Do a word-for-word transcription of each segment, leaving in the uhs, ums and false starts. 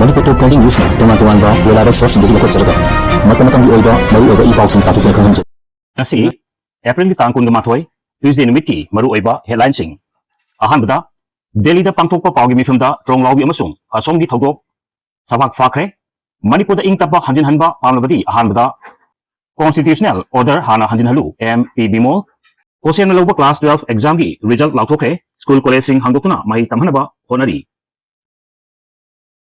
ꯃꯅꯤꯄꯨꯔ ꯇꯣꯞ twenty ꯅ꯭ꯌꯨꯁꯅ ꯇꯣꯉꯥꯟ ꯇꯣꯉꯥꯟꯕ ꯂꯣꯂꯥꯏꯕ ꯁꯣꯔꯁꯁꯤꯡꯗꯒꯤ ꯂꯧꯈꯠꯆꯔꯒ ꯃꯇꯝ ꯃꯇꯝꯒꯤ ꯑꯣꯏꯕ ꯃꯔꯨꯑꯣꯏꯕ ꯏ ꯄꯥꯎꯁꯤꯡ ꯇꯥꯊꯣꯛꯇꯨꯅ ꯈꯪꯍꯟꯖꯩ꯫ ꯉꯁꯤ ꯑꯦꯄ꯭ꯔꯤꯜꯒꯤ ꯇꯥꯡ ꯀꯨꯟꯒ ꯃꯥꯊꯣꯏ, ꯇ꯭ꯌꯨꯁꯗꯦ ꯅꯨꯃꯤꯠꯀꯤ ꯃꯔꯨꯑꯣꯏꯕ ꯍꯦꯗꯂꯥꯏꯟꯁꯤꯡ꯫ ꯑꯍꯥꯟꯕꯗ, ꯗꯦꯜꯂꯤꯗ ꯄꯥꯡꯊꯣꯛꯄ ꯄꯥꯎꯒꯤ ꯃꯤꯐꯝꯗ ꯇ꯭ꯔꯣꯡ ꯂꯥꯎꯕꯤ ꯑꯃꯁꯨꯡ ꯀꯥꯁꯣꯝꯒꯤ ꯊꯧꯗꯣꯛ ꯁꯕꯥꯛ ꯐꯥꯈ꯭ꯔꯦ꯫ ꯃꯅꯤꯄꯨꯔꯗ ꯏꯪ ꯇꯞꯄ ꯍꯟꯖꯤꯟꯍꯟꯕ ꯄꯥꯝꯂꯕꯗꯤ ꯑꯍꯥꯟꯕꯗ constitutional order ꯍꯥꯟꯅ ꯍꯟꯖꯤꯟꯍꯜꯂꯨ, ꯑꯦꯝ ꯄꯤ ꯕꯤꯃꯣꯜ꯫ ꯀꯣꯁꯦꯝꯅ ꯂꯧꯕ class twelve examꯒꯤ result ꯂꯥꯎꯊꯣꯛꯈ꯭ꯔꯦ꯫ ꯁ꯭ꯀꯨꯜ ꯀꯣꯂꯦꯖꯁꯤꯡ ꯍꯥꯡꯗꯣꯛꯇꯨꯅ ꯃꯍꯩ ꯇꯝꯍꯟꯅꯕ ꯍꯣꯠꯅꯔꯤ꯫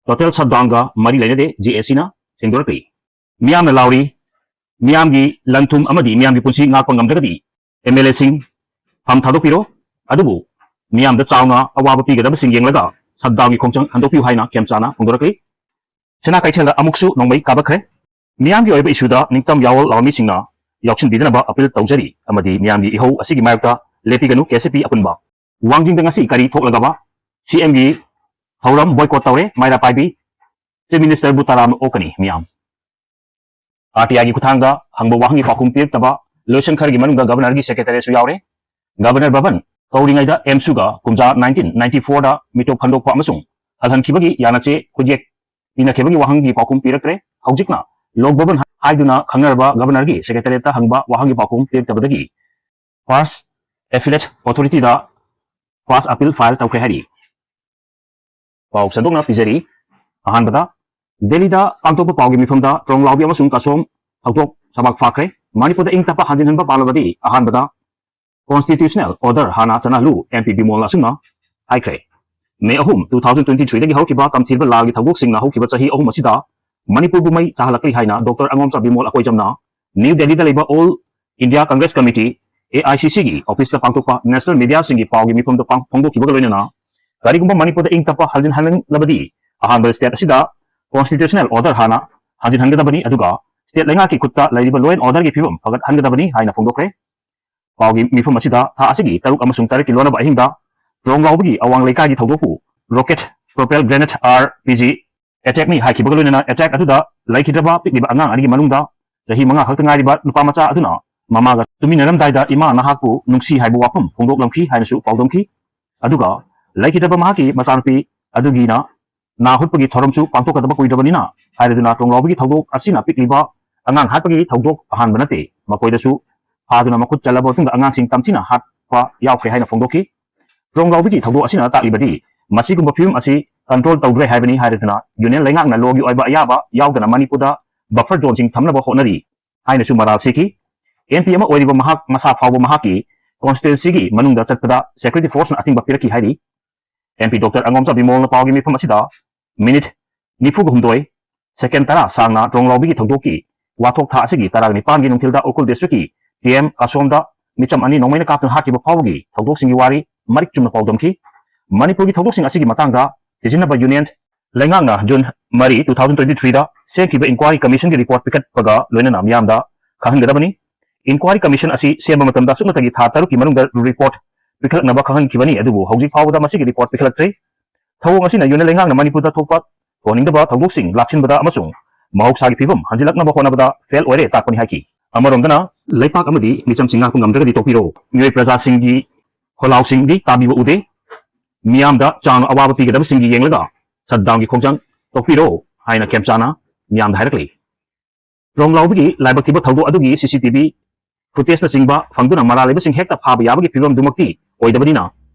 Total shutdownꯒ ꯃꯔꯤ ꯂꯩꯅꯗꯦ, ꯖꯦ ꯑꯦ ꯁꯤꯅ ꯁꯦꯡꯗꯣꯔꯛꯂꯤ꯫ ꯃꯤꯌꯥꯝꯅ ꯂꯥꯎꯔꯤ, ꯃꯤꯌꯥꯝꯒꯤ ꯂꯟ ꯊꯨꯝ ꯑꯃꯗꯤ ꯃꯤꯌꯥꯝꯒꯤ ꯄꯨꯟꯁꯤ ꯉꯥꯛꯄ ꯉꯝꯗ꯭ꯔꯒꯗꯤ ꯑꯦꯝ ꯑꯦꯜ ꯑꯦꯁꯤꯡ ꯐꯝ ꯊꯥꯗꯣꯛꯄꯤꯔꯣ, ꯑꯗꯨꯕꯨ ꯃꯤꯌꯥꯝꯗ ꯆꯥꯎꯅ ꯑꯋꯥꯕ ꯄꯤꯒꯗꯕꯁꯤꯡ ꯌꯦꯡꯂꯒ shutdownꯒꯤ ꯈꯣꯡꯖꯪ ꯍꯟꯗꯣꯛꯄꯤꯌꯨ ꯍꯥꯏꯅ ꯈꯦꯝꯆꯥꯅ ꯐꯣꯡꯗꯣꯔꯛꯂꯤ꯫ ꯁꯅꯥ ꯀꯩꯊꯦꯜꯗ ꯑꯃꯨꯛꯁꯨ ꯅꯣꯡꯃꯩ ꯀꯥꯞꯂꯛꯈ꯭ꯔꯦ꯫ ꯃꯤꯌꯥꯝꯒꯤ ꯑꯣꯏꯕ issueꯗ ꯅꯤꯡꯇꯝ ꯌꯥꯋꯣꯜ ꯂꯥꯎꯔꯝꯃꯤꯁꯤꯡꯅ ꯌꯥꯎꯁꯤꯟꯕꯤꯗꯅꯕ appeal ꯇꯧꯖꯔꯤ ꯑꯃꯗꯤ ꯃꯤꯌꯥꯝꯒꯤ ꯏꯍꯧ ꯑꯁꯤꯒꯤ ꯃꯥꯌꯣꯛꯇ ꯂꯦꯞꯄꯤꯒꯅꯨ, ꯀꯦ ꯑꯦꯁ ꯑꯦꯐ ꯄꯤ ꯑꯄꯨꯟꯕ꯫ ꯋꯥꯡꯖꯤꯡꯗ ꯉꯁꯤ ꯀꯔꯤ ꯊꯣꯛꯂꯒꯕ? ꯁꯤ ꯑꯦꯝꯒꯤ ꯊꯧꯔꯝ boycott ꯇꯧꯔꯦ, ꯃꯩꯔꯥ ꯄꯥꯏꯕꯤ꯫ Chief Ministerꯕꯨ ꯇꯔꯥꯝꯅ ꯑꯣꯛꯀꯅꯤ ꯃꯤꯌꯥꯝ꯫ ꯑꯥꯔ ꯇꯤ ꯑꯥꯏꯒꯤ ꯈꯨꯠꯊꯥꯡꯗ ꯍꯪꯕ ꯋꯥꯍꯪꯒꯤ ꯄꯥꯎꯈꯨꯝ ꯄꯤꯔꯛꯇꯕ ꯂꯣꯏꯁꯪ ꯈꯔꯒꯤ ꯃꯅꯨꯡꯗ Governorꯒꯤ Secretariatꯁꯨ ꯌꯥꯎꯔꯦ꯫ Governor ꯚꯕꯟ ꯀꯧꯔꯤꯉꯩꯗ ꯑꯦꯝꯁꯨꯒ ꯀꯨꯝꯖꯥ nineteen ninety fourꯗ ꯃꯤꯇꯣꯞ ꯈꯟꯗꯣꯛꯄ ꯑꯃꯁꯨꯡ ꯍꯜꯍꯟꯈꯤꯕꯒꯤ ꯌꯥꯅꯆꯦ ꯈꯨꯠꯌꯦꯛ ꯄꯤꯅꯈꯤꯕꯒꯤ ꯋꯥꯍꯪꯒꯤ ꯄꯥꯎꯈꯨꯝ ꯄꯤꯔꯛꯇ꯭ꯔꯦ꯫ ꯍꯧꯖꯤꯛꯅ ꯂꯣꯛ ꯚꯕꯟ ꯍꯥꯏꯗꯨꯅ ꯈꯪꯅꯔꯕ Governorꯒꯤ Secretariatꯇ ꯍꯪꯕ ꯋꯥꯍꯪꯒꯤ ꯄꯥꯎꯈꯨꯝ ꯄꯤꯔꯛꯇꯕꯗꯒꯤ First Appellate Authorityꯗ First Appeal file ꯇꯧꯈ꯭ꯔꯦ ꯍꯥꯏꯔꯤ꯫ ꯄꯥꯎ ꯁꯟꯗꯣꯛꯅ ꯄꯤꯖꯔꯤ꯫ ꯑꯍꯥꯟꯕꯗ, ꯗꯦꯜꯂꯤꯗ ꯄꯥꯡꯊꯣꯛꯄ ꯄꯥꯎꯒꯤ ꯃꯤꯐꯝꯗ ꯇ꯭ꯔꯣꯡ ꯂꯥꯎꯕꯤ ꯑꯃꯁꯨꯡ ꯀꯥꯁꯣꯝ ꯊꯧꯗꯣꯛ ꯁꯕꯥꯛ ꯐꯥꯈ꯭ꯔꯦ꯫ ꯃꯅꯤꯄꯨꯔꯗ ꯏꯪ ꯇꯞꯄ ꯍꯟꯖꯤꯟꯍꯟꯕ ꯄꯥꯝꯂꯕꯗꯤ ꯑꯍꯥꯟꯕꯗ constitutional order ꯍꯥꯟꯅ ꯆꯠꯅꯍꯜꯂꯨ, ꯑꯦꯝ ꯄꯤ ꯕꯤꯃꯣꯜꯅ ꯑꯁꯨꯝꯅ ꯍꯥꯏꯈ꯭ꯔꯦ꯫ ꯃꯦ ꯑꯍꯨꯝ, two thousand twenty threeꯗꯒꯤ ꯍꯧꯈꯤꯕ ꯀꯝꯊꯤꯔꯕ ꯂꯥꯜꯒꯤ ꯊꯧꯗꯣꯛꯁꯤꯡꯅ ꯍꯧꯈꯤꯕ ꯆꯍꯤ ꯑꯍꯨꯝ ꯑꯁꯤꯗ ꯃꯅꯤꯄꯨꯔꯕꯨ ꯃꯩ ꯆꯥꯍꯜꯂꯛꯂꯤ ꯍꯥꯏꯅ ꯗꯣꯛꯇꯔ ꯑꯉꯣꯝꯆꯥ ꯕꯤꯃꯣꯜ ꯑꯀꯣꯏꯖꯝꯅ ꯅ꯭ꯌꯨ ꯗꯦꯜꯂꯤꯗ ꯂꯩꯕ All India Congress Committee, A I C ꯁꯤꯒꯤ officeꯇ ꯄꯥꯡꯊꯣꯛꯄ national mediaꯁꯤꯡꯒꯤ ꯄꯥꯎꯒꯤ ꯃꯤꯐꯝꯗ ꯄꯥꯡ-, ꯐꯣꯡꯗꯣꯛꯈꯤꯕꯒ ꯂꯣꯏꯅꯅ ꯀꯔꯤꯒꯨꯝꯕ ꯃꯅꯤꯄꯨꯔꯗ ꯏꯪ ꯇꯞꯄ ꯍꯟꯖꯤꯟꯍꯟꯅꯤꯡꯂꯕꯗꯤ ꯑꯍꯥꯟꯕꯗ state ꯑꯁꯤꯗ constitutional order ꯍꯥꯟꯅ ꯍꯟꯖꯤꯟꯍꯟꯒꯗꯕꯅꯤ, ꯑꯗꯨꯒ state ꯂꯩꯉꯥꯛꯀꯤ ꯈꯨꯠꯇ ꯂꯩꯔꯤꯕ law and orderꯒꯤ ꯐꯤꯕꯝ ꯐꯒꯠꯍꯟꯒꯗꯕꯅꯤ ꯍꯥꯏꯅ ꯐꯣꯡꯗꯣꯛꯈ꯭ꯔꯦ꯫ ꯄꯥꯎꯒꯤ ꯃꯤꯐꯝ ꯑꯁꯤꯗ ꯊꯥ ꯑꯁꯤꯒꯤ ꯇꯔꯨꯛ ꯑꯃꯁꯨꯡ ꯇꯔꯦꯠꯀꯤ ꯂꯣꯟꯅꯕ ꯑꯍꯤꯡꯗ ꯇ꯭ꯔꯣꯡ ꯂꯥꯎꯕꯒꯤ ꯑꯋꯥꯡ ꯂꯩꯀꯥꯏꯒꯤ ꯊꯧꯗꯣꯛꯄꯨ rocket propelled grenade, R P G, attackꯅꯤ ꯍꯥꯏꯈꯤꯕꯒ ꯂꯣꯏꯅꯅ attack ꯑꯗꯨꯗ ꯂꯩꯈꯤꯗ꯭ꯔꯕ ꯄꯤꯛꯂꯤꯕ ꯑꯉꯥꯡ ꯑꯅꯤꯒꯤ ꯃꯅꯨꯡꯗ ꯆꯍꯤ ꯃꯉꯥ ꯈꯛꯇ ꯉꯥꯏꯔꯤꯕ ꯅꯨꯄꯥ ꯃꯆꯥ ꯑꯗꯨꯅ ꯃꯃꯥꯒ ꯇꯨꯃꯤꯟꯅꯔꯝꯗꯥꯏꯗ "ꯏꯃꯥ, ꯅꯍꯥꯛꯄꯨ ꯅꯨꯡꯁꯤ" ꯍꯥꯏꯕ ꯋꯥꯐꯝ ꯐꯣꯡꯗꯣꯛꯂꯝꯈꯤ ꯍꯥꯏꯅꯁꯨ ꯄꯥꯎꯗꯝꯈꯤ꯫ ꯑꯗꯨꯒ ꯂꯩꯈꯤꯗ꯭ꯔꯕ ꯃꯍꯥꯛꯀꯤ ꯃꯆꯥꯅꯨꯄꯤ ꯑꯗꯨꯒꯤꯅ ꯅꯥ ꯍꯨꯠꯄꯒꯤ ꯊꯧꯔꯝꯁꯨ ꯄꯥꯡꯊꯣꯛꯀꯗꯕ ꯀꯨꯏꯗ꯭ꯔꯕꯅꯤꯅ ꯍꯥꯏꯔꯗꯨꯅ ꯇ꯭ꯔꯣꯡꯂꯥꯎꯕꯤꯒꯤ ꯊꯧꯗꯣꯛ ꯑꯁꯤꯅ ꯄꯤꯛꯂꯤꯕ ꯑꯉꯥꯡ ꯍꯥꯠꯄꯒꯤ ꯊꯧꯗꯣꯛ ꯑꯍꯥꯟꯕ ꯅꯠꯇꯦ꯫ ꯃꯈꯣꯏꯗꯁꯨ ꯐꯥꯗꯨꯅ ꯃꯈꯨꯠ ꯆꯜꯂꯕ ꯃꯇꯨꯡꯗ ꯑꯉꯥꯡꯁꯤꯡ ꯇꯝꯊꯤꯅ ꯍꯥꯠꯄ ꯌꯥꯎꯈ꯭ꯔꯦ ꯍꯥꯏꯅ ꯐꯣꯡꯗꯣꯛꯈꯤ꯫ ꯇ꯭ꯔꯣꯡꯂꯥꯎꯕꯤꯒꯤ ꯊꯧꯗꯣꯛ ꯑꯁꯤꯅ ꯇꯥꯛꯂꯤꯕꯗꯤ ꯃꯁꯤꯒꯨꯝꯕ ꯐꯤꯕꯝ ꯑꯁꯤ control ꯇꯧꯗ꯭ꯔꯦ ꯍꯥꯏꯕꯅꯤ ꯍꯥꯏꯔꯗꯨꯅ ꯌꯨꯅꯤꯌꯟ ꯂꯩꯉꯥꯛꯅ ꯂꯣꯒꯤ ꯑꯣꯏꯕ ꯑꯌꯥꯕ ꯌꯥꯎꯗꯅ ꯃꯅꯤꯄꯨꯔꯗ buffer zoneꯁꯤꯡ ꯊꯝꯅꯕ ꯍꯣꯠꯅꯔꯤ ꯍꯥꯏꯅꯁꯨ ꯃꯔꯥꯜ ꯁꯤꯈꯤ꯫ ꯑꯦꯝ ꯄꯤ ꯑꯃ ꯑꯣꯏꯔꯤꯕ ꯃꯍꯥꯛ ꯃꯁꯥ ꯐꯥꯎꯕ ꯃꯍꯥꯛꯀꯤ constituencyꯒꯤ ꯃꯅꯨꯡꯗ ꯆꯠꯄꯗ security forceꯅ ꯑꯊꯤꯡꯕ ꯄꯤꯔꯛꯈꯤ ꯍꯥꯏꯔꯤ꯫ ꯑꯦꯝ ꯄꯤ ꯗꯣꯛꯇꯔ ꯑꯉꯣꯝꯆꯥ ꯕꯤꯃꯣꯜꯅ ꯄꯥꯎꯒꯤ ꯃꯤꯐꯝ ꯑꯁꯤꯗ ꯃꯤꯅꯤꯠ ꯅꯤꯐꯨꯒ ꯍꯨꯝꯗꯣꯏ ꯁꯦꯀꯦꯟ ꯇꯔꯥ ꯁꯥꯡꯅ ꯇ꯭ꯔꯣꯡꯂꯥꯎꯕꯤꯒꯤ ꯊꯧꯗꯣꯛꯀꯤ ꯋꯥꯊꯣꯛ ꯊꯥ ꯑꯁꯤꯒꯤ ꯇꯔꯥꯒ ꯅꯤꯄꯥꯟꯒꯤ ꯅꯨꯡꯊꯤꯜꯗ ꯎꯈ꯭ꯔꯨꯜ districtꯀꯤ ꯇꯤ ꯑꯦꯝ ꯀꯥꯁꯣꯝꯗ ꯃꯤꯆꯝ ꯑꯅꯤ ꯅꯣꯡꯃꯩꯅ ꯀꯥꯞꯇꯨꯅ ꯍꯥꯠꯈꯤꯕ ꯐꯥꯎꯕꯒꯤ ꯊꯧꯗꯣꯛꯁꯤꯡꯒꯤ ꯋꯥꯔꯤ ꯃꯔꯤꯛ ꯆꯨꯝꯅ ꯄꯥꯎꯗꯝꯈꯤ꯫ ꯃꯅꯤꯄꯨꯔꯒꯤ ꯊꯧꯗꯣꯛꯁꯤꯡ ꯑꯁꯤꯒꯤ ꯃꯇꯥꯡꯗ ꯊꯤꯖꯤꯟꯅꯕ ꯌꯨꯅꯤꯌꯟ ꯂꯩꯉꯥꯛꯅ ꯖꯨꯟ ꯃꯔꯤ, two thousand twenty threeꯗ ꯁꯦꯝꯈꯤꯕ inquiry commissionꯒꯤ report ꯄꯤꯈꯠꯄꯒ ꯂꯣꯏꯅꯅ ꯃꯤꯌꯥꯝꯗ ꯈꯪꯍꯟꯒꯗꯕꯅꯤ꯫ Inquiry commission ꯑꯁꯤ ꯁꯦꯝꯕ ꯃꯇꯝꯗ ꯁꯨꯞꯅꯇꯒꯤ ꯊꯥ ꯇꯔꯨꯛꯀꯤ ꯃꯅꯨꯡꯗ report ꯄꯤꯈꯠꯂꯛꯅꯕ ꯈꯪꯍꯟꯈꯤꯕꯅꯤ, ꯑꯗꯨꯕꯨ ꯍꯧꯖꯤꯛ ꯐꯥꯎꯕꯗ ꯃꯁꯤꯒꯤ report ꯄꯤꯈꯠꯂꯛꯇ꯭ꯔꯤ꯫ ꯊꯧꯑꯣꯡ ꯑꯁꯤꯅ ꯌꯨꯅꯤꯌꯟ ꯂꯩꯉꯥꯛꯅ ꯃꯅꯤꯄꯨꯔꯗ ꯊꯣꯛꯄ ꯊꯣꯛꯍꯟꯅꯤꯡꯗꯕ ꯊꯧꯗꯣꯛꯁꯤꯡ ꯂꯥꯛꯁꯤꯟꯕꯗ ꯑꯃꯁꯨꯡ ꯃꯍꯧꯁꯥꯒꯤ ꯐꯤꯕꯝ ꯍꯟꯖꯤꯜꯂꯛꯅꯕ ꯍꯣꯠꯅꯕꯗ fail ꯑꯣꯏꯔꯦ ꯇꯥꯛꯄꯅꯤ ꯍꯥꯏꯈꯤ꯫ ꯑꯃꯔꯣꯝꯗꯅ ꯂꯩꯄꯥꯛ ꯑꯃꯗꯤ ꯃꯤꯆꯝꯁꯤꯡ ꯉꯥꯛꯄ ꯉꯝꯗ꯭ꯔꯒꯗꯤ ꯇꯣꯛꯄꯤꯔꯣ, ꯃꯤꯑꯣꯏ ꯄ꯭ꯔꯖꯥꯁꯤꯡꯒꯤ ꯈꯣꯜꯂꯥꯎꯁꯤꯡꯗꯤ ꯇꯥꯕꯤꯕ ꯎꯗꯦ꯫ ꯃꯤꯌꯥꯝꯗ ꯆꯥꯎꯅ ꯑꯋꯥꯕ ꯄꯤꯒꯗꯕꯁꯤꯡꯒꯤ ꯌꯦꯡꯂꯒ shutdownꯒꯤ ꯈꯣꯡꯖꯪ ꯇꯣꯛꯄꯤꯔꯣ ꯍꯥꯏꯅ ꯈꯦꯝꯆꯥꯅ ꯃꯤꯌꯥꯝꯗ ꯍꯥꯏꯔꯛꯂꯤ꯫ ꯇ꯭ꯔꯣꯡꯂꯥꯎꯕꯤꯒꯤ ꯂꯥꯏꯕꯛ ꯊꯤꯕ ꯊꯧꯗꯣꯛ ꯑꯗꯨꯒꯤ ꯁꯤ ꯁꯤ ꯇꯤ ꯚꯤ footageꯅꯆꯤꯡꯕ ꯐꯪꯗꯨꯅ ꯃꯔꯥꯜ ꯂꯩꯕꯁꯤꯡ ꯍꯦꯛꯇ ꯐꯥꯕ ꯌꯥꯕꯒꯤ ꯐꯤꯕꯝꯗꯨꯃꯛꯇꯤ ꯑꯣꯏꯗꯕꯅꯤꯅ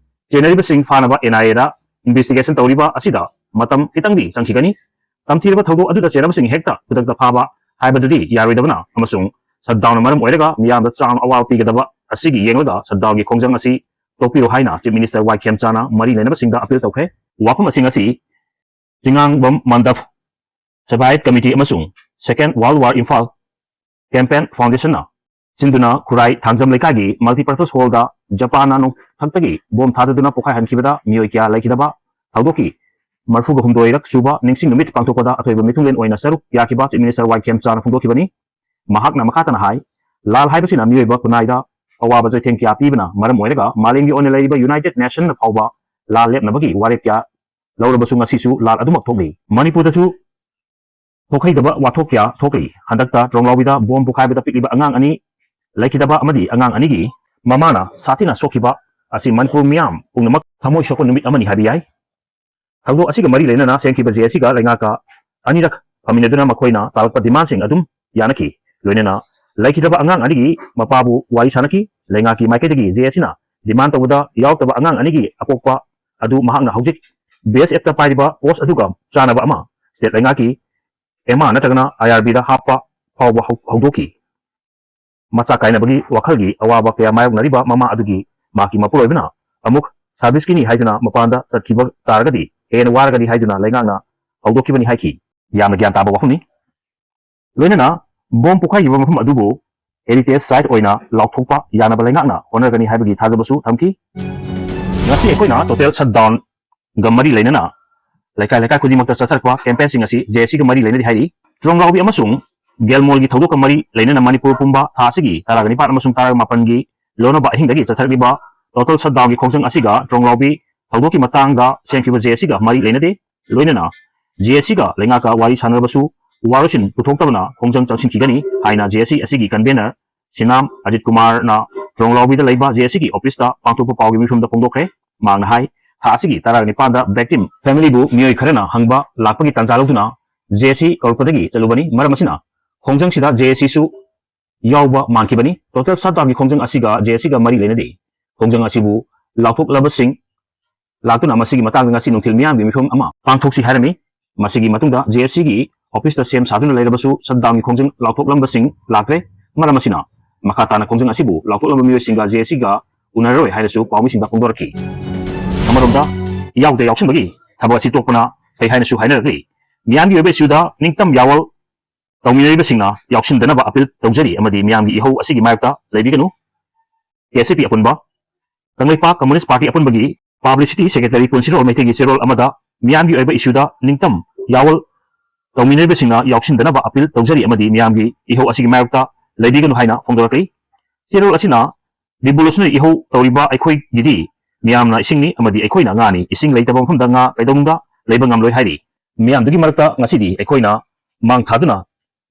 ꯆꯦꯟꯅꯔꯤꯕꯁꯤꯡ ꯐꯥꯅꯕ ꯑꯦꯟ ꯑꯥꯏ ꯑꯦꯗ investigation ꯇꯧꯔꯤꯕ ꯑꯁꯤꯗ ꯃꯇꯝ ꯈꯤꯇꯪꯗꯤ ꯆꯪꯈꯤꯒꯅꯤ꯫ ꯇꯝꯊꯤꯔꯕ ꯊꯧꯗꯣꯛ ꯑꯗꯨꯗ ꯆꯦꯟꯅꯕꯁꯤꯡ ꯍꯦꯛꯇ ꯈꯨꯗꯛꯇ ꯐꯥꯕ ꯍꯥꯏꯕꯗꯨꯗꯤ ꯌꯥꯔꯣꯏꯗꯕꯅ ꯑꯃꯁꯨꯡ shutdownꯅ ꯃꯔꯝ ꯑꯣꯏꯔꯒ ꯃꯤꯌꯥꯝꯗ ꯆꯥꯎꯅ ꯑꯋꯥꯕ ꯄꯤꯒꯗꯕ ꯑꯁꯤꯒꯤ ꯌꯦꯡꯂꯒ shutdownꯒꯤ ꯈꯣꯡꯖꯪ ꯑꯁꯤ ꯇꯣꯛꯄꯤꯔꯣ ꯍꯥꯏꯅ Chief Minister ꯋꯥꯏ ꯈꯦꯝꯆꯥꯅ ꯃꯔꯤ ꯂꯩꯅꯕꯁꯤꯡꯗ appeal ꯇꯧꯈ꯭ꯔꯦ꯫ ꯋꯥꯐꯝ ꯑꯁꯤꯡ ꯑꯁꯤ ꯆꯤꯉꯥꯡꯕꯝ ꯃꯟꯗꯞ Sebayet Committee ꯑꯃꯁꯨꯡ Second World War Imphal Campaign Foundationꯅ ꯁꯤꯟꯗꯨꯅ ꯈꯨꯔꯥꯏ ꯊꯥꯡꯖꯝ ꯂꯩꯀꯥꯏꯒꯤ multipurpose hallꯗ ꯖꯄꯥꯟꯅ ꯅꯣꯡꯊꯛꯇꯒꯤ ꯕꯣꯝ ꯊꯥꯗꯗꯨꯅ ꯄꯣꯈꯥꯏꯍꯟꯈꯤꯕꯗ ꯃꯤꯑꯣꯏ ꯀꯌꯥ ꯂꯩꯈꯤꯗꯕ ꯊꯧꯗꯣꯛꯀꯤ ꯃꯔꯐꯨꯒ ꯍꯨꯝꯗꯣꯏꯔꯛ ꯁꯨꯕ ꯅꯤꯡꯁꯤꯡ ꯅꯨꯃꯤꯠ ꯄꯥꯡꯊꯣꯛꯄꯗ ꯑꯊꯣꯏꯕ ꯃꯤꯊꯨꯡꯂꯦꯟ ꯑꯣꯏꯅ ꯁꯔꯨꯛ ꯌꯥꯈꯤꯕ Chief Minister ꯋꯥꯏ ꯈꯦꯝꯆꯥꯅ ꯐꯣꯡꯗꯣꯛꯈꯤꯕꯅꯤ꯫ ꯃꯍꯥꯛꯅ ꯃꯈꯥ ꯇꯥꯅ ꯍꯥꯏ, ꯂꯥꯜ ꯍꯥꯏꯕꯁꯤꯅ ꯃꯤꯑꯣꯏꯕ ꯈꯨꯟꯅꯥꯏꯗ ꯑꯋꯥꯕ ꯆꯩꯊꯦꯡ ꯀꯌꯥ ꯄꯤꯕꯅ ꯃꯔꯝ ꯑꯣꯏꯔꯒ ꯃꯥꯂꯦꯝꯒꯤ ꯑꯣꯏꯅ ꯂꯩꯔꯤꯕ United Nationꯅ ꯐꯥꯎꯕ ꯂꯥꯜ ꯂꯦꯞꯅꯕꯒꯤ ꯋꯥꯔꯦꯞ ꯀꯌꯥ ꯂꯧꯔꯕꯁꯨ ꯉꯁꯤꯁꯨ ꯂꯥꯜ ꯑꯗꯨꯃꯛ ꯊꯣꯛꯂꯤ꯫ ꯃꯅꯤꯄꯨꯔꯗꯁꯨ ꯊꯣꯛꯍꯩꯗꯕ ꯋꯥꯊꯣꯛ ꯀꯌꯥ ꯊꯣꯛꯂꯤ꯫ ꯍꯟꯗꯛꯇ ꯇ꯭ꯔꯣꯡꯂꯥꯎꯕꯤꯗ ꯕꯣꯝ ꯄꯣꯈꯥꯏꯕꯗ ꯄꯤꯛꯂꯤꯕ ꯑꯉꯥꯡ ꯑꯅꯤ ꯂꯩꯈꯤꯗꯕ ꯑꯃꯗꯤ ꯑꯉꯥꯡ ꯑꯅꯤꯒꯤ ꯃꯃꯥꯅ ꯁꯥꯊꯤꯅ ꯁꯣꯛꯈꯤꯕ ꯑꯁꯤ ꯃꯅꯤꯄꯨꯔ ꯃꯤꯌꯥꯝ ꯄꯨꯝꯅꯃꯛ ꯊꯃꯣꯏ ꯁꯣꯛꯄ ꯅꯨꯃꯤꯠ ꯑꯃꯅꯤ ꯍꯥꯏꯕ ꯌꯥꯏ꯫ ꯊꯧꯗꯣꯛ ꯑꯁꯤꯒ ꯃꯔꯤ ꯂꯩꯅꯅ ꯁꯦꯝꯈꯤꯕ ꯖꯦ ꯑꯦꯁ ꯁꯤꯒ ꯂꯩꯉꯥꯛꯀ ꯑꯅꯤꯔꯛ ꯐꯝꯃꯤꯟꯅꯗꯨꯅ ꯃꯈꯣꯏꯅ ꯇꯥꯔꯛꯄ ꯗꯤꯃꯥꯟꯁꯤꯡ ꯑꯗꯨꯝ ꯌꯥꯅꯈꯤ꯫ ꯂꯣꯏꯅꯅ ꯂꯩꯈꯤꯗ꯭ꯔꯕ ꯑꯉꯥꯡ ꯑꯅꯤꯒꯤ ꯃꯄꯥꯕꯨ ꯋꯥꯔꯤ ꯁꯥꯅꯈꯤ꯫ ꯂꯩꯉꯥꯛꯀꯤ ꯃꯥꯏꯀꯩꯗꯒꯤ ꯖꯦ ꯑꯦꯁ ꯁꯤꯅ ꯗꯤꯃꯥꯟ ꯇꯧꯕꯗ ꯌꯥꯎꯔꯛꯇꯕ ꯑꯉꯥꯡ ꯑꯅꯤꯒꯤ ꯑꯄꯣꯛꯄ ꯑꯗꯨ ꯃꯍꯥꯛꯅ ꯍꯧꯖꯤꯛ ꯕꯤ ꯑꯦꯁ ꯑꯦꯐꯇ ꯄꯥꯏꯔꯤꯕ ꯄꯣꯁ ꯑꯗꯨꯒ ꯆꯥꯟꯅꯕ ꯑꯃ ꯁ꯭ꯇꯦꯠ ꯂꯩꯉꯥꯛꯀꯤ ꯑꯦꯝ ꯑꯥꯔ ꯅꯠꯇ꯭ꯔꯒꯅ ꯑꯥꯏ ꯑꯥꯔ ꯕꯤꯗ ꯍꯥꯞꯄ ꯐꯥꯎꯕ ꯍꯧ-, ꯍꯧꯗꯣꯛꯈꯤ꯫ ꯃꯆꯥ ꯀꯥꯏꯅꯕꯒꯤ ꯋꯥꯈꯜꯒꯤ ꯑꯋꯥꯕ ꯀꯌꯥ ꯃꯥꯌꯣꯛꯅꯔꯤꯕ ꯃꯃꯥ ꯑꯗꯨꯒꯤ ꯃꯍꯥꯛꯀꯤ ꯃꯄꯨꯔꯣꯏꯕꯅ ꯑꯃꯨꯛ ꯁꯥꯔꯚꯤꯁꯀꯤꯅꯤ ꯍꯥꯏꯗꯨꯅ ꯃꯄꯥꯟꯗ ꯆꯠꯈꯤꯕ ꯇꯥꯔꯒꯗꯤ ꯍꯦꯟꯅ ꯋꯥꯔꯒꯅꯤ ꯍꯥꯏꯗꯨꯅ ꯂꯩꯉꯥꯛꯅ ꯍꯧꯗꯣꯛꯈꯤꯕꯅꯤ ꯍꯥꯏꯈꯤ꯫ ꯌꯥꯝꯅ ꯒ꯭ꯌꯥꯟ ꯇꯥꯕ ꯋꯥꯐꯝꯅꯤ꯫ ꯂꯣꯏꯅꯅ ꯕꯣꯝ ꯄꯣꯈꯥꯏꯈꯤꯕ ꯃꯐꯝ ꯑꯗꯨꯕꯨ ꯍꯦꯔꯤꯇꯦꯖ ꯁꯥꯏꯠ ꯑꯣꯏꯅ ꯂꯥꯎꯊꯣꯛꯄ ꯌꯥꯅꯕ ꯂꯩꯉꯥꯛꯅ ꯍꯣꯠꯅꯔꯒꯅꯤ ꯍꯥꯏꯕꯒꯤ ꯊꯥꯖꯕꯁꯨ ꯊꯝꯈꯤ꯫ ꯉꯁꯤ ꯑꯩꯈꯣꯏꯅ ꯇꯣꯇꯦꯜ ꯁꯠꯗꯥꯎꯟꯒ ꯃꯔꯤ ꯂꯩꯅꯅ ꯂꯩꯀꯥꯏ ꯂꯩꯀꯥꯏ ꯈꯨꯗꯤꯡꯃꯛꯇ ꯆꯠꯊꯔꯛꯄ ꯀꯦꯝꯄꯦꯟꯁꯤꯡ ꯑꯁꯤ ꯖꯦ ꯑꯦꯁ ꯁꯤꯒ ꯃꯔꯤ ꯂꯩꯅꯔꯤ ꯍꯥꯏꯔꯤ꯫ ꯇ꯭ꯔꯣꯡꯂꯥꯎꯕꯤ ꯑꯃꯁꯨꯡ ꯒꯦꯜꯃꯣꯜꯒꯤ ꯊꯧꯗꯣꯛꯀ ꯃꯔꯤ ꯂꯩꯅꯅ ꯃꯅꯤꯄꯨꯔ ꯄꯨꯝꯕ ꯊꯥ ꯑꯁꯤꯒꯤ ꯇꯔꯥꯒ ꯅꯤꯄꯥꯟ ꯑꯃꯁꯨꯡ ꯇꯔꯥꯃꯥꯄꯟꯒꯤ ꯂꯣꯟꯅꯕ ꯑꯍꯤꯡꯗꯒꯤ ꯆꯠꯊꯔꯛꯂꯤꯕ ꯇꯣꯇꯦꯜ ꯁꯠꯗꯥꯎꯟꯒꯤ ꯈꯣꯡꯖꯪ ꯑꯁꯤꯒ ꯇ꯭ꯔꯣꯡꯂꯥꯎꯕꯤ ꯊꯧꯗꯣꯛꯀꯤ ꯃꯇꯥꯡꯗ ꯁꯦꯝꯈꯤꯕ ꯖꯦ ꯑꯦꯁ ꯁꯤꯒ ꯃꯔꯤ ꯂꯩꯅꯗꯦ꯫ ꯂꯣꯏꯅꯅ ꯖꯦ ꯑꯦꯁ ꯁꯤꯒ ꯂꯩꯉꯥꯛꯀ ꯋꯥꯔꯤ ꯁꯥꯟꯅꯔꯕꯁꯨ ꯋꯥꯔꯣꯏꯁꯤꯟ ꯄꯨꯊꯣꯛꯇꯕꯅ ꯈꯣꯡꯖꯪ ꯆꯪꯁꯤꯟꯈꯤꯒꯅꯤ ꯍꯥꯏꯅ ꯖꯦ ꯑꯦꯁ ꯁꯤ ꯑꯁꯤꯒꯤ ꯀꯟꯚꯦꯅꯔ ꯁꯤꯅꯥꯝ ꯑꯖꯤꯠ ꯀꯨꯃꯥꯔꯅ ꯇ꯭ꯔꯣꯡꯂꯥꯎꯕꯤꯗ ꯂꯩꯕ ꯖꯦ ꯑꯦꯁ ꯁꯤꯒꯤ ꯑꯣꯐꯤꯁꯇ ꯄꯥꯡꯊꯣꯛꯄ ꯄꯥꯎꯒꯤ ꯃꯤꯐꯝꯗ ꯐꯣꯡꯗꯣꯛꯈ꯭ꯔꯦ꯫ ꯃꯍꯥꯛꯅ ꯍꯥꯏ, ꯊꯥ ꯑꯁꯤꯒꯤ ꯇꯔꯥꯒ ꯅꯤꯄꯥꯟꯗ victim family ꯕꯨ ꯃꯤꯑꯣꯏ ꯈꯔꯅ ꯍꯪꯕ ꯂꯥꯛꯄꯒꯤ ꯇꯥꯟꯖꯥ ꯂꯧꯗꯨꯅ ꯖꯦ ꯑꯦꯁ ꯁꯤ ꯀꯧꯔꯛꯄꯗꯒꯤ ꯆꯠꯂꯨꯕꯅꯤ꯫ ꯃꯔꯝ ꯑꯁꯤꯅ ꯈꯣꯡꯖꯪꯁꯤꯗ ꯖꯦ ꯑꯦꯁ ꯁꯤꯁꯨ ꯌꯥꯎꯕ ꯃꯥꯟꯈꯤꯕꯅꯤ꯫ ꯇꯣꯇꯦꯜ ꯁꯠꯗꯥꯎꯟꯒꯤ ꯈꯣꯡꯖꯪ ꯑꯁꯤꯒ ꯖꯦ ꯑꯦꯁ ꯁꯤꯒ ꯃꯔꯤ ꯂꯩꯅꯗꯦ꯫ ꯈꯣꯡꯖꯪ ꯑꯁꯤꯕꯨ ꯂꯥꯎꯊꯣꯛꯂꯕꯁꯤꯡ ꯂꯥꯛꯇꯨꯅ ꯃꯁꯤꯒꯤ ꯃꯇꯥꯡꯗ ꯉꯁꯤ ꯅꯨꯡꯊꯤꯜ ꯃꯤꯌꯥꯝꯒꯤ ꯃꯤꯐꯝ ꯑꯃ ꯄꯥꯡꯊꯣꯛꯁꯤ ꯍꯥꯏꯔꯝꯃꯤ꯫ ꯃꯁꯤꯒꯤ ꯃꯇꯨꯡꯗ ꯖꯦ ꯑꯦꯁ ꯁꯤꯒꯤ ꯑꯣꯐꯤꯁꯇ ꯁꯦꯝ ꯁꯥꯗꯨꯅ ꯂꯩꯔꯕꯁꯨ ꯁꯠꯗꯥꯎꯟꯒꯤ ꯈꯣꯡꯖꯪ ꯂꯥꯎꯊꯣꯛꯂꯝꯕꯁꯤꯡ ꯂꯥꯛꯇ꯭ꯔꯦ꯫ ꯃꯔꯝ ꯑꯁꯤꯅ ꯃꯈꯥ ꯇꯥꯅ ꯈꯣꯡꯖꯪ ꯑꯁꯤꯕꯨ ꯂꯥꯎꯊꯣꯛꯂꯝꯕ ꯃꯤꯑꯣꯏꯁꯤꯡꯒ ꯖꯦ ꯑꯦꯁ ꯁꯤꯒ ꯎꯅꯔꯔꯣꯏ ꯍꯥꯏꯅꯁꯨ ꯄꯥꯎꯃꯤꯁꯤꯡꯗ ꯐꯣꯡꯗꯣꯔꯛꯈꯤ꯫ ꯑꯃꯔꯣꯝꯗ ꯌꯥꯎꯗ ꯌꯥꯎꯁꯟꯕꯒꯤ ꯊꯕꯛ ꯑꯁꯤ ꯇꯣꯛꯄꯅ ꯐꯩ ꯍꯥꯏꯅꯁꯨ ꯍꯥꯏꯅꯔꯛꯂꯤ꯫ ꯃꯤꯌꯥꯝꯒꯤ ꯑꯣꯏꯕ ꯏꯁꯨꯗ ꯅꯤꯡꯇꯝ ꯌꯥꯋꯜ ꯇꯧꯃꯤꯟꯅꯔꯤꯕꯁꯤꯡꯅ ꯌꯥꯎꯁꯤꯟꯗꯅꯕ ꯑꯄꯤꯜ ꯇꯧꯖꯔꯤ ꯑꯃꯗꯤ ꯃꯤꯌꯥꯝꯒꯤ ꯏꯍꯧ ꯑꯁꯤꯒꯤ ꯃꯥꯌꯣꯛꯇ ꯂꯩꯕꯤꯒꯅꯨ꯫ ꯀꯦ ꯑꯦꯁ ꯑꯦ ꯄꯤ ꯑꯄꯨꯟꯕ, ꯀꯪꯂꯩꯄꯥꯛ ꯀꯝꯃꯨꯅꯤꯁ꯭ꯠ ꯄꯥꯔꯇꯤ ꯑꯄꯨꯟꯕꯒꯤ ꯄꯕ꯭ꯂꯤꯁꯤꯇꯤ ꯁꯦꯀ꯭ꯔꯦꯇꯔꯤ ꯄꯨꯟꯁꯤꯔꯣꯜ ꯃꯩꯇꯩꯒꯤ ꯆꯦꯔꯣꯜ ꯑꯃꯗ ꯃꯤꯌꯥꯝꯒꯤ ꯑꯣꯏꯕ ꯏꯁꯨꯗ ꯅꯤꯡꯇꯝ ꯌꯥꯋꯜ ꯇꯧꯃꯤꯟꯅꯔꯤꯕꯁꯤꯡꯅ ꯌꯥꯎꯁꯤꯟꯗꯅꯕ ꯑꯄꯤꯜ ꯇꯧꯖꯔꯤ ꯑꯃꯗꯤ ꯃꯤꯌꯥꯝꯒꯤ ꯏꯍꯧ ꯑꯁꯤꯒꯤ ꯃꯥꯌꯣꯛꯇ ꯂꯩꯕꯤꯒꯅꯨ ꯍꯥꯏꯅ ꯐꯣꯡꯗꯣꯔꯛꯂꯤ꯫ ꯆꯦꯔꯣꯜ ꯑꯁꯤꯅ revolutionary ꯏꯍꯧ ꯇꯧꯔꯤꯕ ꯑꯩꯈꯣꯏꯒꯤꯗꯤ ꯃꯤꯌꯥꯝꯅ ꯏꯁꯤꯡꯅꯤ ꯑꯃꯗꯤ ꯑꯩꯈꯣꯏꯅ ꯉꯥꯅꯤ꯫ ꯏꯁꯤꯡ ꯂꯩꯇꯕ ꯃꯐꯝꯗ ꯉꯥ ꯀꯩꯗꯧꯅꯨꯡꯗ ꯂꯩꯕ ꯉꯝꯂꯣꯏ ꯍꯥꯏꯔꯤ꯫ ꯃꯤꯌꯥꯝꯗꯨꯒꯤ ꯃꯔꯛꯇ ꯉꯁꯤꯗꯤ ꯑꯩꯈꯣꯏꯅ ꯃꯥꯡ ꯊꯥꯗꯨꯅ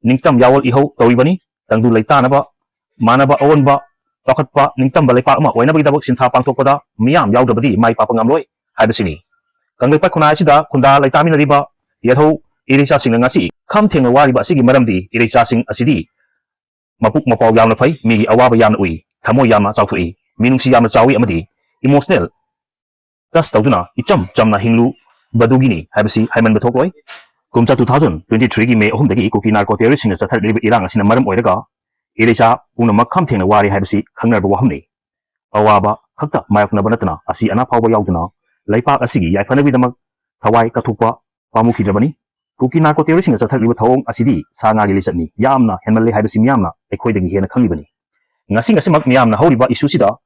ꯅꯤꯡꯇꯝ ꯌꯥꯋꯜ ꯏꯍꯧ ꯇꯧꯔꯤꯕꯅꯤ꯫ ꯇꯪꯗꯨ ꯂꯩꯇꯥꯅꯕ, ꯃꯥꯟꯅꯕ ꯑꯑꯣꯟꯕ, ꯆꯥꯎꯈꯠꯄ, ꯅꯤꯡꯇꯝꯕ ꯂꯩꯄꯥꯛ ꯑꯃ ꯑꯣꯏꯅꯕꯒꯤꯗꯃꯛ ꯁꯤꯟꯊꯥ ꯄꯥꯡꯊꯣꯛꯄꯗ ꯃꯤꯌꯥꯝ ꯌꯥꯎꯗ꯭ꯔꯕꯗꯤ ꯃꯥꯏ ꯄꯥꯛꯄ ꯉꯝꯂꯣꯏ ꯍꯥꯏꯕꯁꯤꯅꯤ꯫ ꯀꯪꯂꯩꯄꯥꯛ ꯈꯨꯟꯅꯥꯏ ꯑꯁꯤꯗ ꯈꯨꯟꯗꯥ ꯂꯩꯇꯥꯃꯤꯟꯅꯔꯤꯕ ꯌꯦꯜꯍꯧ ꯏꯔꯩꯆꯥꯁꯤꯡꯅ ꯉꯁꯤ ꯈꯝ ꯊꯦꯡꯅ ꯋꯥꯔꯤꯕ ꯑꯁꯤꯒꯤ ꯃꯔꯝꯗꯤ ꯏꯔꯩꯆꯥꯁꯤꯡ ꯑꯁꯤꯗꯤ ꯃꯄꯨꯛ ꯃꯄꯥꯎ ꯌꯥꯝꯅ ꯐꯩ, ꯃꯤꯒꯤ ꯑꯋꯥꯕ ꯌꯥꯝꯅ ꯎꯏ, ꯊꯃꯣꯏ ꯌꯥꯝꯅ ꯆꯥꯎꯊꯣꯛꯏ, ꯃꯤꯅꯨꯡꯁꯤ ꯌꯥꯝꯅ ꯆꯥꯎꯏ ꯑꯃꯗꯤ emotional touch ꯇꯧꯗꯨꯅ ꯏꯆꯝ ꯆꯝꯅ ꯍꯤꯡꯂꯨꯕꯗꯨꯒꯤꯅꯤ ꯍꯥꯏꯕꯁꯤ ꯍꯥꯏꯃꯟꯕ ꯊꯣꯛꯂꯣꯏ꯫ ꯀꯨꯝꯖꯥ two thousand twenty three ꯒꯤ May ꯑꯍꯨꯝꯗꯒꯤ ꯀꯨꯀꯤ narco terrorist ꯁꯤꯡꯅ ꯆꯠꯊꯔꯛꯂꯤꯕ ꯏꯔꯥꯡ ꯑꯁꯤꯅ ꯃꯔꯝ ꯑꯣꯏꯔꯒ ꯏꯔꯩꯆꯥ ꯄꯨꯝꯅꯃꯛ ꯈꯝ ꯊꯦꯡꯅ ꯋꯥꯔꯦ ꯍꯥꯏꯕꯁꯤ ꯈꯪꯅꯔꯕ ꯋꯥꯐꯝꯅꯤ꯫ ꯑꯋꯥꯕ ꯈꯛꯇ ꯃꯥꯌꯣꯛꯅꯕ ꯅꯠꯇꯅ ꯑꯁꯤ ꯑꯅꯥ ꯐꯥꯎꯕ ꯌꯥꯎꯗꯨꯅ ꯂꯩꯄꯥꯛ ꯑꯁꯤꯒꯤ ꯌꯥꯏꯐꯅꯕꯒꯤꯗꯃꯛ ꯊꯋꯥꯏ ꯀꯠꯊꯣꯛꯄ ꯄꯥꯝꯃꯨꯈꯤꯗ꯭ꯔꯕꯅꯤ꯫ ꯀꯨꯀꯤ narco terrorist ꯁꯤꯡꯅ ꯆꯠꯊꯔꯛꯂꯤꯕ ꯊꯧꯑꯣꯡ ꯑꯁꯤꯗꯤ ꯁꯥ ꯉꯥꯒꯤ ꯂꯤꯆꯠꯅꯤ, ꯌꯥꯝꯅ ꯍꯦꯟꯃꯜꯂꯦ ꯍꯥꯏꯕꯁꯤ ꯃꯤꯌꯥꯝꯅ ꯑꯩꯈꯣꯏꯗꯒꯤ ꯍꯦꯟꯅ ꯈꯪꯂꯤꯕꯅꯤ꯫ ꯉꯁꯤ ꯉꯁꯤꯃꯛ ꯃꯤꯌꯥꯝꯅ ꯍꯧꯔꯤꯕ issue ꯁꯤꯗ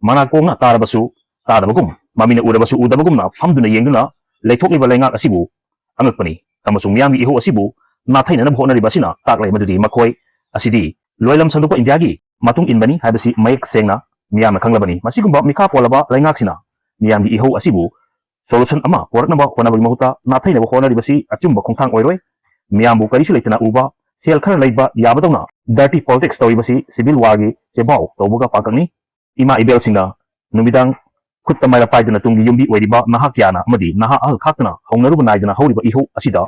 ꯃꯅꯥꯀꯣꯡꯅ ꯇꯥꯔꯕꯁꯨ ꯇꯥꯗꯕꯒꯨꯝ, ꯃꯃꯤꯠꯅ ꯎꯔꯕꯁꯨ ꯎꯗꯕꯒꯨꯝꯅ ꯐꯝꯗꯨꯅ ꯌꯦꯡꯗꯨꯅ ꯂꯩꯊꯣꯛꯂꯤꯕ ꯂꯩꯉꯥꯛ ꯑꯁꯤꯕꯨ ꯑꯉꯛꯄꯅꯤ꯫ ꯑꯃꯁꯨꯡ ꯃꯤꯌꯥꯝꯒꯤ ꯏꯍꯧ ꯑꯁꯤꯕꯨ ꯅꯥꯊꯩꯅꯅꯕ ꯍꯣꯠꯅꯔꯤꯕ ꯑꯁꯤꯅ ꯇꯥꯛꯂꯦ ꯃꯗꯨꯗꯤ ꯃꯈꯣꯏ ꯑꯁꯤꯗꯤ ꯂꯣꯏꯂꯝ ꯁꯟꯗꯣꯛꯄ ꯏꯟꯗꯤꯌꯥꯒꯤ ꯃꯇꯨꯡ ꯏꯟꯕꯅꯤ ꯍꯥꯏꯕꯁꯤ ꯃꯌꯦꯛ ꯁꯦꯡꯅ ꯃꯤꯌꯥꯝꯅ ꯈꯪꯂꯕꯅꯤ꯫ ꯃꯁꯤꯒꯨꯝꯕ ꯃꯤꯈꯥ ꯄꯣꯜꯂꯕ ꯂꯩꯉꯥꯛꯁꯤꯅ ꯃꯤꯌꯥꯝꯒꯤ ꯏꯍꯧ ꯑꯁꯤꯕꯨ solution ꯑꯃ ꯄꯨꯔꯛꯅꯕ ꯍꯣꯠꯅꯕꯒꯤ ꯃꯍꯨꯠꯇ ꯅꯥꯊꯩꯅꯕ ꯍꯣꯠꯅꯔꯤꯕꯁꯤ ꯑꯆꯨꯝꯕ ꯈꯣꯡꯊꯥꯡ ꯑꯣꯏꯔꯣꯏ꯫ ꯃꯤꯌꯥꯝꯕꯨ ꯀꯔꯤꯁꯨ ꯂꯩꯇꯅ ꯎꯕ, ꯁꯦꯜ ꯈꯔ ꯂꯩꯕ ꯌꯥꯕꯗꯧꯅ dirty politics ꯇꯧꯔꯤꯕꯁꯤ civil war ꯒꯤ ꯆꯦꯕꯥꯎ ꯇꯧꯕꯒ ꯄꯥꯛꯇꯛꯅꯤ꯫ ꯏꯃꯥ ꯏꯕꯦꯜꯁꯤꯡꯅ ꯅꯨꯃꯤꯗꯥꯡ ꯈꯨꯠꯇ ꯃꯩꯔꯥ ꯄꯥꯏꯗꯨꯅ ꯇꯨꯡꯒꯤ ꯌꯨꯝꯕꯤ ꯑꯣꯏꯔꯤꯕ ꯅꯍꯥ ꯀꯌꯥꯅ ꯑꯃꯗꯤ ꯅꯍꯥ ꯑꯍꯜ ꯈꯥꯛꯇꯅ ꯍꯧꯅꯔꯨꯕ ꯅꯥꯏꯗꯅ ꯍꯧꯔꯤꯕ ꯏꯍꯧ ꯑꯁꯤꯗ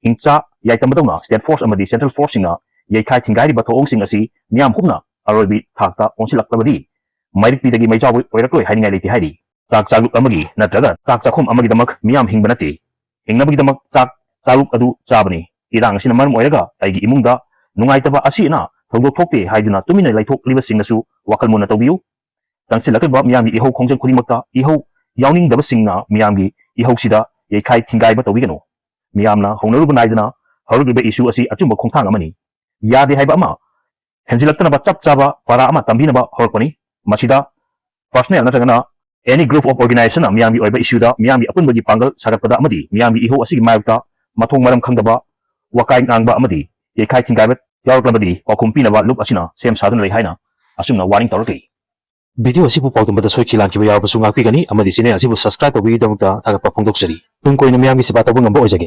ꯍꯤꯡꯆꯥ ꯌꯥꯏꯇꯝꯕꯗꯧꯅ state force ꯑꯃꯗꯤ central force ꯁꯤꯡꯅ ꯌꯩꯈꯥꯏ ꯊꯤꯡꯒꯥꯏꯔꯤꯕ ꯊꯧꯑꯣꯡꯁꯤꯡ ꯑꯁꯤ ꯃꯤꯌꯥꯝ ꯄꯨꯝꯅ ꯑꯔꯣꯏꯕꯤ ꯊꯥꯛꯇ ꯑꯣꯟꯁꯤꯜꯂꯛꯂꯕꯗꯤ ꯃꯩꯔꯤꯛ ꯄꯤꯗꯒꯤ ꯃꯩꯖꯥꯎꯕ ꯑꯣꯏꯔꯛꯂꯣꯏ ꯍꯥꯏꯅꯤꯡꯉꯥꯏ ꯂꯩꯇꯦ ꯍꯥꯏꯔꯤ꯫ ꯆꯥꯛ ꯆꯥꯂꯨꯛ ꯑꯃꯒꯤ ꯅꯠꯇ꯭ꯔꯒ ꯆꯥꯛ ꯆꯥꯛꯈꯨꯝ ꯑꯃꯒꯤꯗꯃꯛ ꯃꯤꯌꯥꯝ ꯍꯤꯡꯕ ꯅꯠꯇꯦ, ꯍꯤꯡꯅꯕꯒꯤꯗꯃꯛ ꯆꯥꯛ ꯆꯥꯂꯨꯛ ꯑꯗꯨ ꯆꯥꯕꯅꯤ꯫ ꯏꯔꯥꯡ ꯑꯁꯤꯅ ꯃꯔꯝ ꯑꯣꯏꯔꯒ ꯑꯩꯒꯤ ꯏꯃꯨꯡꯗ ꯅꯨꯡꯉꯥꯏꯇꯕ ꯑꯁꯤ ꯑꯅꯥ ꯊꯧꯗꯣꯛ ꯊꯣꯛꯇꯦ ꯍꯥꯏꯗꯨꯅ ꯇꯨꯃꯤꯟꯅ ꯂꯩꯊꯣꯛꯂꯤꯕꯁꯤꯡꯅꯁꯨ ꯋꯥꯈꯜ ꯃꯨꯟꯅ ꯇꯧꯕꯤꯌꯨ꯫ ꯆꯪꯁꯤꯜꯂꯛꯂꯤꯕ ꯃꯤꯌꯥꯝꯒꯤ ꯏꯍꯧ ꯈꯣꯡꯖꯪ ꯈꯨꯗꯤꯡꯃꯛꯇ ꯏꯍꯧ ꯌꯥꯎꯅꯤꯡꯗꯕꯁꯤꯡꯅ ꯃꯤꯌꯥꯝꯒꯤ ꯏꯍꯧꯁꯤꯗ ꯌꯩꯈꯥꯏ ꯊꯤꯡꯒꯥꯏꯕ ꯇꯧꯕꯤꯒꯅꯨ꯫ ꯃꯤꯌꯥꯝꯅ ꯍꯧꯅꯔꯨꯕ ꯅꯥꯏꯗꯅ ꯍꯧꯔꯛꯂꯤꯕ issue ꯑꯁꯤ ꯑꯆꯨꯝꯕ ꯈꯣꯡꯊꯥꯡ ꯑꯃꯅꯤ꯫ ꯌꯥꯗꯦ ꯍꯥꯏꯕ ꯑꯃ ꯍꯦꯟꯖꯤꯜꯂꯛꯇꯅꯕ ꯆꯞ ꯆꯥꯕ ꯄꯔꯥ ꯑꯃ ꯇꯝꯕꯤꯅꯕ ꯍꯧꯔꯛꯄꯅꯤ꯫ ꯃꯁꯤꯗ personal ꯅꯠꯇ꯭ꯔꯒꯅ any group of organization ꯅ ꯃꯤꯌꯥꯝꯒꯤ ꯑꯣꯏꯕ issue ꯗ ꯃꯤꯌꯥꯝꯒꯤ ꯑꯄꯨꯟꯕꯒꯤ ꯄꯥꯡꯒꯜ ꯁꯥꯒꯠꯄꯗ ꯑꯃꯗꯤ ꯃꯤꯌꯥꯝꯒꯤ ꯏꯍꯧ ꯑꯁꯤꯒꯤ ꯃꯥꯌꯣꯛꯇ ꯃꯊꯣꯡ ꯃꯔꯝ ꯈꯪꯗꯕ ꯋꯥꯀꯥꯏ ꯉꯥꯡꯕ ꯑꯃꯗꯤ ꯌꯩꯈꯥꯏ ꯊꯤꯡꯒꯥꯏꯕ ꯌꯥꯎꯔꯛꯂꯕꯗꯤ ꯄꯥꯎꯈꯨꯝ ꯄꯤꯅꯕ ꯂꯨꯞ ꯑꯁꯤꯅ ꯁꯦꯝ ꯁꯥꯗꯨꯅ ꯂꯩ ꯍꯥꯏꯅ ꯑꯁꯨꯝꯅ warning ꯇꯧꯔꯛꯂꯤ꯫ Video ꯑꯁꯤꯕꯨ ꯄꯥꯎꯗꯝꯕꯗ ꯁꯣꯏꯈꯤ ꯂꯥꯟꯈꯤꯕ ꯌꯥꯎꯔꯕꯁꯨ ꯉꯥꯛꯄꯤꯒꯅꯤ ꯑꯃꯗꯤ channel ꯑꯁꯤꯕꯨ subscribe ꯇꯧꯕꯤꯕꯒꯤꯗꯃꯛꯇ ꯊꯥꯒꯠꯄ ꯐꯣꯡꯗꯣꯛꯆꯔꯤ꯫ ꯇꯨꯡ ꯀꯣꯏꯅ ꯃꯤꯌꯥꯝꯒꯤ ꯁꯦꯕꯥ ꯇꯧꯕ ꯉꯝꯕ ꯑꯣꯏꯖꯒꯦ꯫